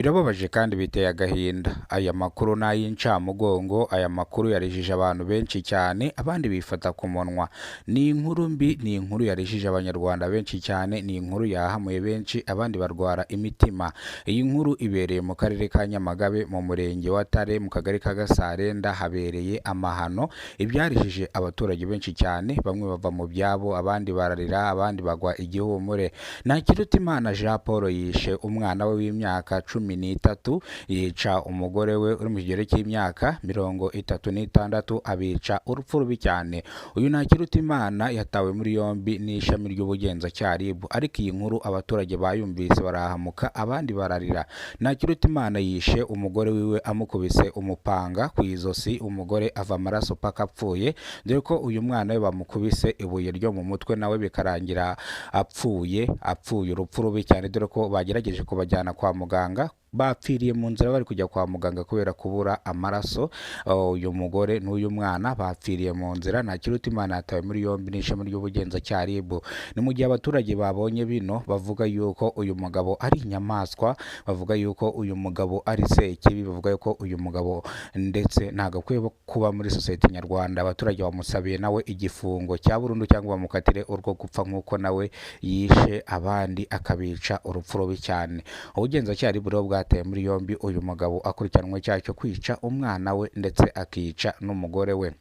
Birababaje kandi biteye agahinda. Aya makuru ni ay'incamugongo, aya makuru yarijije abantu benshi cyane, abandi bifata ku munwa. Ni inkuru mbi, ni inkuru yarijije Abanyarwanda benshi cyane, ni inkuru yahamuye benshi, abandi barwara imitima. Iyi nkuru ibereye mu karere ka Nyamagabe, mu murenge wa Tare, mu kagari ka Gasarenda, habereye amahano, ibyarijije abaturage benshi cyane, bamwe bava mu byabo, abandi bararira, abandi bagwa igihumure. Ntakirutimana Jean Paul yishe umwana we w'imyaka 13, yica umugore we uri mu kigero cy'imyaka 36, abica urupfu rubi cyane. Uyu Ntakirutimana yatawe muri yombi n'ishami ry'ubugenzacyaha RIB, ariko iyi nkuru abaturage bayumvise barahamuka, abandi bararira. Ntakirutimana yishe umugore wiwe amukubise umupanga ku izosi, umugore ava amaraso paka apfuye, dore ko uyu mwana we bamukubise ibuye ryo mu mutwe nawe bikarangira apfuye, apfuye urupfu rubi cyane, dore ko bagerageje kubajyana kwa muganga, bapfiriye mu nzira bari kujya kwa muganga kubera kubura amaraso. Uyu mugore n'uyu mwana bapfiriye mu nzira. Ntakirutimana yatawe muri yombi n'ishami ry'ubugenzacyaha RIB. Ni mu gihe abaturage babonye bino bavuga yuko uyu mugabo ari inyamaswa, bavuga yuko uyu mugabo ari sekibi, bavuga yuko uyu mugabo ndetse ntabwo akwiye kuba muri sosiyete nyarwanda. Abaturage bamusabiye nawe igifungo cya burundu cyangwa bamukatire urwo gupfa nk'uko nawe yishe abandi akabica urupfu rubi cyane. Ubugenzacyaha RIB rero bwataye muri yombi uyu mugabo akurikiranwe icyaha cyo kwica umwana we ndetse akica n'umugore we.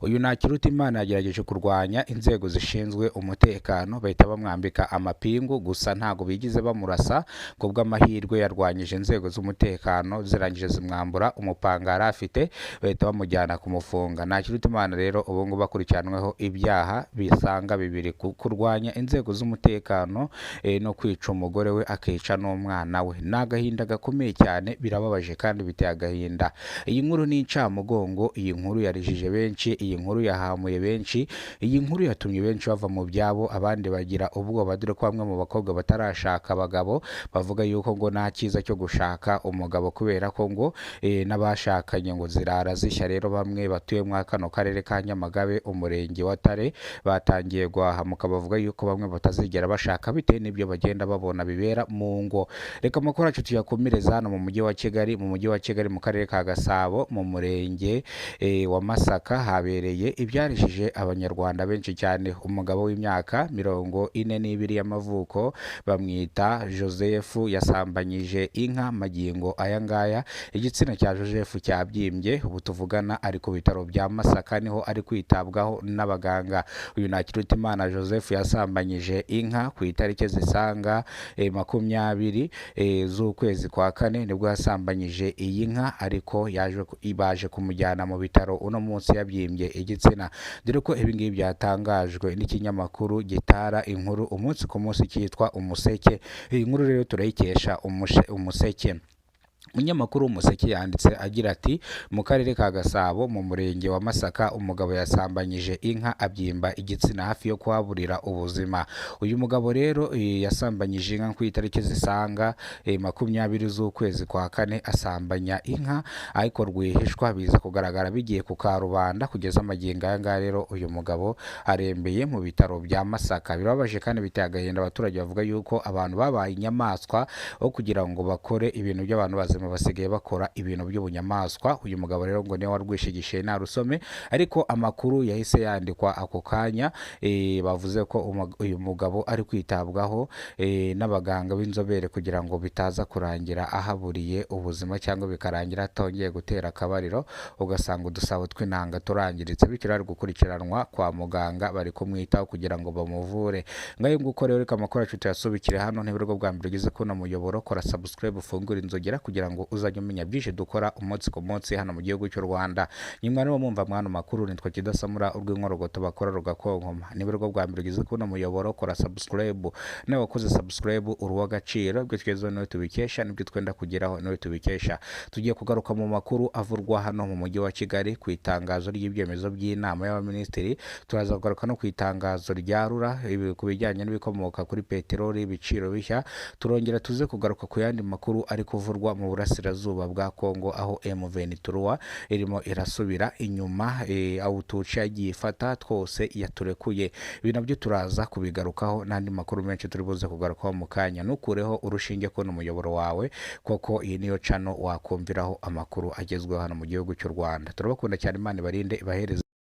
Uyu Ntakirutimana yagerageje kurwanya inzego zishinzwe umutekano, bahita bamwambika amapingu, gusa ntabwo bigize bamurasa. Ku bw'amahirwe yarwanyije inzego z'umutekano, zirangije zimwambura umupanga yari afite, bahita bamujyana kumufunga. Ntakirutimana rero ubu ngubu akurikiranweho ibyaha bisanga bibiri: kurwanya inzego z'umutekano no kwica umugore we akica n'umwana we. Ni agahinda gakomeye cyane, birababaje kandi biteye agahinda. Iyi nkuru ni incamugongo, iyi nkuru yarijije benshi, iyi nkuru yahamuye benshi, iyi nkuru yatumye benshi bava mu byabo, abandi bagira ubwoba, dore ko bamwe mu bakobwa batarashaka abagabo bavuga yuko ngo nta cyiza cyo gushaka umugabo kubera ko ngo n'abashakanye ngo zirara zishya. Rero bamwe batuye muri kano karere ka Nyamagabe, umurenge wa Tare, batangiye guhahamuka, bavuga yuko bamwe batazigera bashaka bitewe n'ibyo bagenda babona bibera mu ngo. Reka amakuru yacu tuyakomereza hano mu mujyi wa Kigali, mu mujyi wa Kigali mu karere ka Gasabo, mu murenge wa Masaka, habereye ibyarishije Abanyarwanda benshi cyane. Umugabo w'imyaka 42 y'amavuko bamwita Joseph yasambanyije inka. Magingo aya ngaya igitsina cya Joseph cyabyimbye, ubu tuvugana ari ku bitaro bya Masaka, niho ari kwitabwaho n'abaganga. Uyu Ntakirutimana Joseph yasambanyije inka ku itariki zisaga 20 z'ukwezi kwa kane, nibwo yasambanyije iyi nka, ariko yaje baje kumujyana mu bitaro uno munsi yabyimbye igitsina, dore ko ibi ngibi byatangajwe n'ikinyamakuru gitara inkuru umunsi ku munsi cyitwa Umuseke. Iyi nkuru rero turayikesha Umuseke. Umunyamakuru w'Umuseke yanditse agira ati: "Mu karere ka Gasabo mu murenge wa Masaka, umugabo yasambanyije inka abyimba igitsina hafi yo kuhaburira ubuzima." Uyu mugabo rero yasambanyije inka ku itariki zisaga 20 z'ukwezi kwa kane, asambanya inka ariko rwihishwa, biza kugaragara bigiye ku karubanda. Kugeza amagingo aya ngaya rero uyu mugabo arembeye mu bitaro bya Masaka. Birababaje kandi biteye agahinda. Abaturage bavuga yuko abantu babaye inyamaswa, aho kugira ngo bakore ibintu by'abantu bazima basigaye bakora ibintu by'ubunyamaswa. Uyu mugabo rero ngo niwe warwishigishiye nta rusome, ariko amakuru yahise yandikwa ako kanya, bavuze ko uyu mugabo ari kwitabwaho n'abaganga b'inzobere kugira ngo bitaza kurangira ahaburiye ubuzima cyangwa bikarangira atongeye gutera akabariro, ugasanga udusabo tw'intanga turangiritse. Bityo rero ari gukurikiranwa kwa muganga, bari kumwitaho kugira ngo bamuvure. Ngayo nguko rero, reka amakuru yacu tuyasubikire hano. Niba aribwo bwa mbere ugeze kuno muyoboro, kora subscribe, ufungure inzogera kugira ngo uzajye umenya byinshi dukora umunsi ku munsi hano mu gihugu cy'u Rwanda. Nyuma rero mumva mwana makuru, nitwa Kidasamura urw'inkorogoto bakora rugakonkoma. Niba aribwo bwa mbere ugeze kuno muyoboro, kora subscribe. Nawe wakoze subscribe uri uw'agaciro, ibyo tugezeho niwe tubikesha, nibyo twenda kugeraho niwe tubikesha. Tugiye kugaruka mu makuru avurwa hano mu mujyi wa Kigali ku itangazo ry'ibyemezo by'inama y'abaminisitiri, turaza kugaruka no ku itangazo rya RURA ku bijyanye n'ibikomoka kuri peteroli, ibiciro bishya. Turongera tuze kugaruka ku yandi makuru ari kuvurwa mu burasirazuba bwa Kongo, aho M23 irimo irasubira inyuma, aho utuce yagiye ifata twose yaturekuye. Ibi nabyo turaza kubigarukaho n'andi makuru menshi turi buze kugarukaho mu kanya. Ntukureho urushinge kubona umuyoboro wawe, koko iyi niyo channel wakumviraho amakuru agezweho hano mu gihugu cy'u Rwanda. Turabakunda cyane, Imana ibarinde, ibahereze.